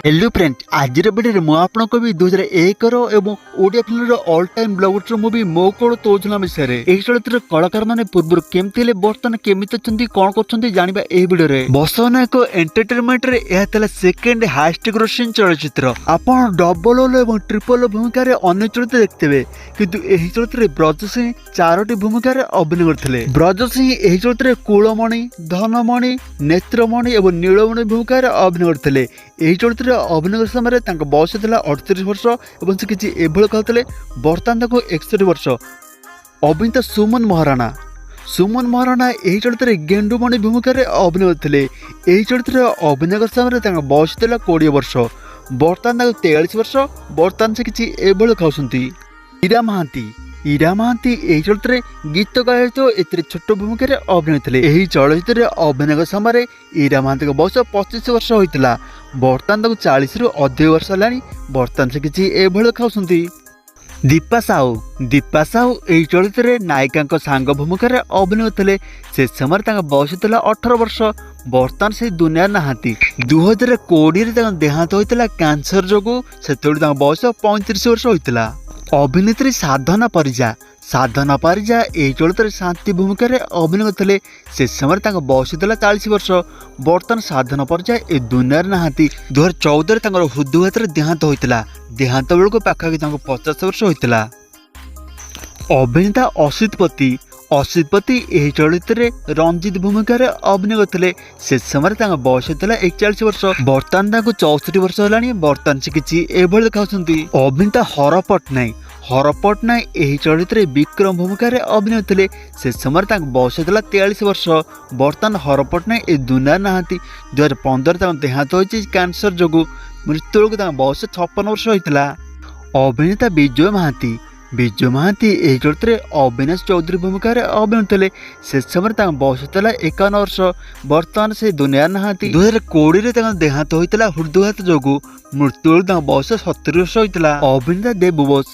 Hello friend, ଆଜିର ଭିଡ଼ିଓରେ ମୁଁ ଆପଣଙ୍କୁ କହିବି 2001ର ଏବଂ ଓଡ଼ିଆ ଫିଲ୍ମର ଅଲ୍ ଟାଇମ୍ ବ୍ଲକବଷ୍ଟର ମୁଭି ମୋ କୋଳ ତୋ ଝୁଲଣା ବିଷୟରେ। ଏହି ଚଳଚ୍ଚିତ୍ରର କଳାକାରମାନେ ପୂର୍ବରୁ କେମିତି ଥିଲେ, ବର୍ତ୍ତମାନ କେମିତି ଅଛନ୍ତି, କଣ କରୁଛନ୍ତି, ଜାଣିବା ଏହି ଭିଡ଼ିଓରେ। ବସନ୍ତ ନାୟକ ଏଣ୍ଟରଟେନମେଣ୍ଟରେ ଏହା ଥିଲା ସେକେଣ୍ଡ ହାଏଷ୍ଟ ଗ୍ରୋସିଂ ଚଳଚ୍ଚିତ୍ର। ଆପଣ ଡବଲ ରୋଲ ଏବଂ ଟ୍ରିପଲ ଭୂମିକାରେ ଅନ୍ୟ ଚଳଚ୍ଚିତ୍ର ଦେଖିଥିବେ, କିନ୍ତୁ ଏହି ଚଳଚ୍ଚିତ୍ରରେ ବ୍ରଜ ସିଂ ଚାରୋଟି ଭୂମିକାରେ ଅଭିନୟ କରିଥିଲେ। ବ୍ରଜ ସିଂ ଏହି ଚଳଚ୍ଚିତ୍ରରେ କୁଳମଣି, ଧନମଣି, ନେତ୍ରମଣି ଏବଂ ନୀଳମଣି ଭୂମିକାରେ ଅଭିନୟ କରିଥିଲେ। ଏହି ଚଳଚ୍ଚିତ୍ରରେ ଅଭିନୟ କରିବା ସମୟରେ ତାଙ୍କ ବୟସ ଥିଲା 38 ବର୍ଷ ଏବଂ ସେ କିଛି ଏଭଳି କହୁଥିଲେ, ବର୍ତ୍ତମାନ ତାଙ୍କୁ 61 ବର୍ଷ। ଅଭିନେତା ସୁମନ ମହାରାଣା। ସୁମନ ମହାରାଣା ଏହି ଚଳଚ୍ଚିତ୍ରରେ ଗେଣ୍ଡୁମଣି ଭୂମିକାରେ ଅଭିନୟ କରିଥିଲେ। ଏହି ଚଳଚ୍ଚିତ୍ରରେ ଅଭିନୟ କରିବା ସମୟରେ ତାଙ୍କ ବୟସ ଥିଲା 20 ବର୍ଷ, ବର୍ତ୍ତମାନ ତାଙ୍କୁ 43 ବର୍ଷ। ବର୍ତ୍ତମାନ ସେ କିଛି ଏଭଳି ଖାଉଛନ୍ତି। ଇରା ମହାନ୍ତି। ଇରା ମହାନ୍ତି ଏହି ଚଳଚ୍ଚିତ୍ରରେ ଗୀତ ଗାଇଥିବା ଏଥିରେ ଛୋଟ ଭୂମିକାରେ ଅଭିନୟ ଥିଲେ। ଏହି ଚଳଚ୍ଚିତ୍ରରେ ଅଭିନୟ କରିବା ସମୟରେ ଇରା ମହାନ୍ତିଙ୍କ ବୟସ 25 ବର୍ଷ ହୋଇଥିଲା, ବର୍ତ୍ତମାନ ତାଙ୍କୁ 40ରୁ ଅଧିକ ବର୍ଷ ହେଲାଣି। ବର୍ତ୍ତମାନ ସେ କିଛି ଏଭଳି ଖାଉଛନ୍ତି। ଦୀପା ସାହୁ। ଦୀପା ସାହୁ ଏହି ଚଳଚ୍ଚିତ୍ରରେ ନାୟିକାଙ୍କ ସାଙ୍ଗ ଭୂମିକାରେ ଅଭିନୟ କରିଥିଲେ। ସେ ସମୟରେ ତାଙ୍କ ବୟସ ଥିଲା 18 ବର୍ଷ, ବର୍ତ୍ତମାନ ସେ ଦୁନିଆରେ ନାହାନ୍ତି। 2020ରେ ତାଙ୍କ ଦେହାନ୍ତ ହୋଇଥିଲା କ୍ୟାନ୍ସର ଯୋଗୁଁ, ସେତେବେଳେ ତାଙ୍କ ବୟସ 35 ବର୍ଷ ହୋଇଥିଲା। ଅଭିନେତ୍ରୀ ସାଧନା ପରିଜା। ସାଧନା ପରିଜା ଏହି ଚଳଚ୍ଚିତ୍ରରେ ଶାନ୍ତି ଭୂମିକାରେ ଅଭିନୟ କରିଥିଲେ। ସେ ସମୟରେ ତାଙ୍କ ବୟସ ଥିଲା 40 ବର୍ଷ, ବର୍ତ୍ତମାନ ସାଧନା ପରିଜା ଏ ଦୁନିଆରେ ନାହାନ୍ତି। 2014ରେ ତାଙ୍କର ହୃଦଘାତରେ ଦେହାନ୍ତ ହୋଇଥିଲା। ଦେହାନ୍ତ ବେଳକୁ ପାଖାପାଖି ତାଙ୍କୁ 50 ବର୍ଷ ହୋଇଥିଲା। ଅଭିନେତା ଅସିତ ପତି। ଅସିତ ପତି ଏହି ଚଳଚ୍ଚିତ୍ରରେ ରଞ୍ଜିତ ଭୂମିକାରେ ଅଭିନୟ କରିଥିଲେ। ସେ ସମୟରେ ତାଙ୍କ ବୟସ ଥିଲା 41 ବର୍ଷ, ବର୍ତ୍ତମାନ ତାଙ୍କୁ 64 ବର୍ଷ ହେଲାଣି। ବର୍ତ୍ତମାନ ସେ କିଛି ଏଭଳି ଦେଖାଉଛନ୍ତି। ଅଭିନେତା ହର ପଟ୍ଟନାୟକ। ହର ପଟ୍ଟନାୟକ ଏହି ଚଳଚ୍ଚିତ୍ରରେ ବିକ୍ରମ ଭୂମିକାରେ ଅଭିନୟ କରିଥିଲେ। ସେ ସମୟରେ ତାଙ୍କ ବୟସ ଥିଲା 43 ବର୍ଷ, ବର୍ତ୍ତମାନ ହର ପଟ୍ଟନାୟକ ଏ ଦୁନିଆରେ ନାହାନ୍ତି। 2015 ତାଙ୍କ ଦେହାନ୍ତ ହୋଇଛି କ୍ୟାନ୍ସର ଯୋଗୁଁ। ମୃତ୍ୟୁ ବେଳକୁ ତାଙ୍କ ବୟସ 56 ବର୍ଷ ହୋଇଥିଲା। ଅଭିନେତା ବିଜୟ ମହାନ୍ତି। ବିଜୟ ମହାନ୍ତି ଏହି ଚଳଚ୍ଚିତ୍ରରେ ଅବିନାଶ ଚୌଧୁରୀ ଭୂମିକାରେ ଅଭିନୟ କରିଥିଲେ। ସେ ସମୟରେ ତାଙ୍କ ବୟସ ଥିଲା 51 ବର୍ଷ, ବର୍ତ୍ତମାନ ସେ ଦୁନିଆରେ ନାହାନ୍ତି। 2020ରେ ତାଙ୍କ ଦେହାନ୍ତ ହୋଇଥିଲା ହୃଦଘାତ ଯୋଗୁଁ। ମୃତ୍ୟୁ ବେଳକୁ ତାଙ୍କ ବୟସ 70 ବର୍ଷ ହୋଇଥିଲା। ଅଭିନେତା ଦେବୁ ବୋଷ।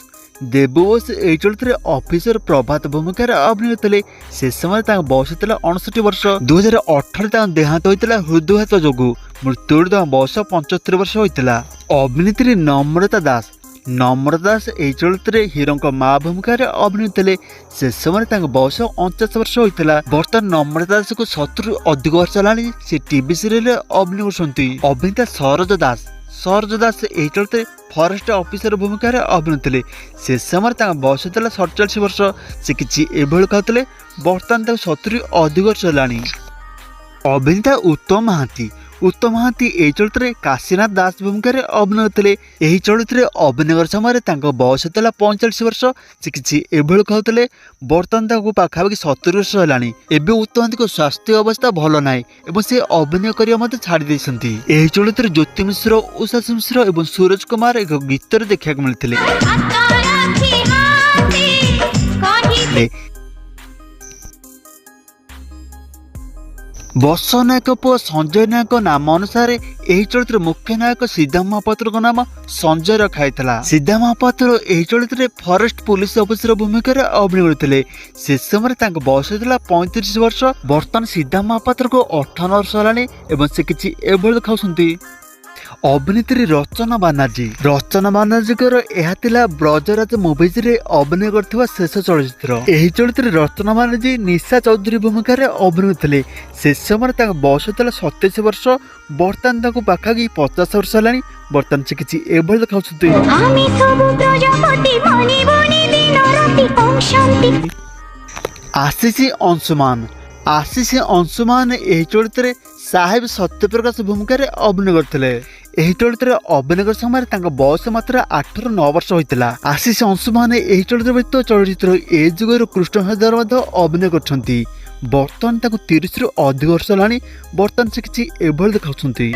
ଦେବୁ ବୋଷ ଏହି ଚଳଚ୍ଚିତ୍ରରେ ଅଫିସର ପ୍ରଭାତ ଭୂମିକାରେ ଅଭିନୟ କରିଥିଲେ। ସେ ସମୟରେ ତାଙ୍କ ବୟସ ଥିଲା 59 ବର୍ଷ। 2018ରେ ତାଙ୍କ ଦେହାନ୍ତ ହୋଇଥିଲା ହୃଦଘାତ ଯୋଗୁଁ। ମୃତ୍ୟୁ ବେଳକୁ ତାଙ୍କ ବୟସ 75 ବର୍ଷ ହୋଇଥିଲା। ଅଭିନେତ୍ରୀ ନମ୍ରତା ଦାସ। ନମ୍ରତା ଦାସ ଏହି ଚଳଚ୍ଚିତ୍ରରେ ହିରୋଙ୍କ ମା ଭୂମିକାରେ ଅଭିନୟ କରିଥିଲେ। ସେ ସମୟରେ ତାଙ୍କ ବୟସ 49 ବର୍ଷ ହୋଇଥିଲା। ବର୍ତ୍ତମାନ ନମ୍ରତା ଦାସକୁ 70ରୁ ଅଧିକ ବର୍ଷ ହେଲାଣି। ସେ ଟିଭି ସିରିଏଲରେ ଅଭିନୟ କରୁଛନ୍ତି। ଅଭିନେତା ସରୋଜ ଦାସ। ସରୋଜ ଦାସ ଏହି ଚଳଚ୍ଚିତ୍ରରେ ଫରେଷ୍ଟ ଅଫିସର ଭୂମିକାରେ ଅଭିନୟ ଥିଲେ। ସେ ସମୟରେ ତାଙ୍କ ବୟସ ଥିଲା 47 ବର୍ଷ। ସେ କିଛି ଏଭଳି ଖାଉଥିଲେ, ବର୍ତ୍ତମାନ ତାଙ୍କୁ 70 ଅଧିକ ବର୍ଷ ହେଲାଣି। ଅଭିନେତା ଉତ୍ତମ ମହାନ୍ତି। ଉତ୍ତମ ମହାନ୍ତି ଏହି ଚଳଚ୍ଚିତ୍ରରେ କାଶୀନାଥ ଦାସ ଭୂମିକାରେ ଅଭିନୟ କରିଥିଲେ। ଏହି ଚଳଚ୍ଚିତ୍ରରେ ଅଭିନୟ କରିବା ସମୟରେ ତାଙ୍କ ବୟସ ଥିଲା 45 ବର୍ଷ। ସେ କିଛି ଏଭଳି ଖାଉଥିଲେ, ବର୍ତ୍ତମାନ ତାଙ୍କୁ ପାଖାପାଖି 70 ବର୍ଷ ହେଲାଣି। ଏବେ ଉତ୍ତମ ମହାନ୍ତିଙ୍କ ସ୍ୱାସ୍ଥ୍ୟ ଅବସ୍ଥା ଭଲ ନାହିଁ ଏବଂ ସେ ଅଭିନୟ କରିବା ମଧ୍ୟ ଛାଡ଼ି ଦେଇଛନ୍ତି। ଏହି ଚଳଚ୍ଚିତ୍ରରେ ଜ୍ୟୋତି ମିଶ୍ର, ଉଷାସି ମିଶ୍ର ଏବଂ ସୁରଜ କୁମାର ଏକ ଗୀତରେ ଦେଖିବାକୁ ମିଳିଥିଲେ। ହାତ ରଖି ହାତେ କହି ବର୍ଷ ନାୟକ ପୁଅ ସଞ୍ଜୟ ନାୟକଙ୍କ ନାମ ଅନୁସାରେ ଏହି ଚଳଚ୍ଚିତ୍ର ମୁଖ୍ୟ ନାୟକ ସିଦ୍ଧାନ୍ତ ମହାପାତ୍ରଙ୍କ ନାମ ସଞ୍ଜୟ ରଖାଯାଇଥିଲା। ସିଦ୍ଧାନ୍ତ ମହାପାତ୍ର ଏହି ଚଳଚ୍ଚିତ୍ରରେ ଫରେଷ୍ଟ ପୋଲିସ ଅଫିସର ଭୂମିକାରେ ଅଭିନୟ କରିଥିଲେ। ସେ ସମୟରେ ତାଙ୍କ ବୟସ ଥିଲା 35 ବର୍ଷ। ବର୍ତ୍ତମାନ ସିଦ୍ଧାନ୍ତ ମହାପାତ୍ରକୁ 58 ବର୍ଷ ହେଲାଣି ଏବଂ ସେ କିଛି ଏଭଳି ଦେଖାଉଛନ୍ତି। ଅଭିନେତ୍ରୀ ରଚନା ବାନାର୍ଜୀ। ରଚନା ବାନାର୍ଜୀଙ୍କର ଏହା ଥିଲା ବ୍ରଜରାଜ ମୁଭିଜରେ ଅଭିନୟ କରିଥିବା ଶେଷ ଚଳଚ୍ଚିତ୍ର। ଏହି ଚଳଚ୍ଚିତ୍ରରେ ରଚନା ବାନାର୍ଜୀ ନିଶା ଚୌଧୁରୀ ଭୂମିକାରେ ଅଭିନୟ କରିଥିଲେ। ସେ ସମୟରେ ତାଙ୍କ ବୟସ ଥିଲା 27 ବର୍ଷ, ବର୍ତ୍ତମାନ ତାଙ୍କୁ ପାଖାପାଖି 50 ବର୍ଷ ହେଲାଣି। ବର୍ତ୍ତମାନ ସେ କିଛି ଏଭଳି ଦେଖାଉଛନ୍ତି। ଆମେ ସବୁ ପ୍ରଜାପତି ମାନିବନି ଦିନ ରାତି ଓಂ ଶାନ୍ତି। ଆଶିଷ ଅଂଶୁମାନ। ଆଶିଷ ଅଂଶୁମାନ ଏହି ଚଳଚ୍ଚିତ୍ରରେ ସାହେବ ସତ୍ୟପ୍ରକାଶ ଭୂମିକାରେ ଅଭିନୟ କରିଥିଲେ। ଏହି ଚଳଚ୍ଚିତ୍ରରେ ଅଭିନୟ କରିବା ସମୟରେ ତାଙ୍କ ବୟସ ମାତ୍ର 8ରୁ 9 ବର୍ଷ ହୋଇଥିଲା। ଆଶିଷ ଅଂଶୁମାନ ଏହି ଚଳଚ୍ଚିତ୍ର ବ୍ୟତୀତ ଚଳଚ୍ଚିତ୍ର ଏ ଯୁଗର କୃଷ୍ଣ ହରିଧର ମଧ୍ୟ ଅଭିନୟ କରିଛନ୍ତି। ବର୍ତ୍ତମାନ ତାଙ୍କୁ 30ରୁ ଅଧିକ ବର୍ଷ ହେଲାଣି। ବର୍ତ୍ତମାନ ସେ କିଛି ଏଭଳି ଦେଖାଉଛନ୍ତି।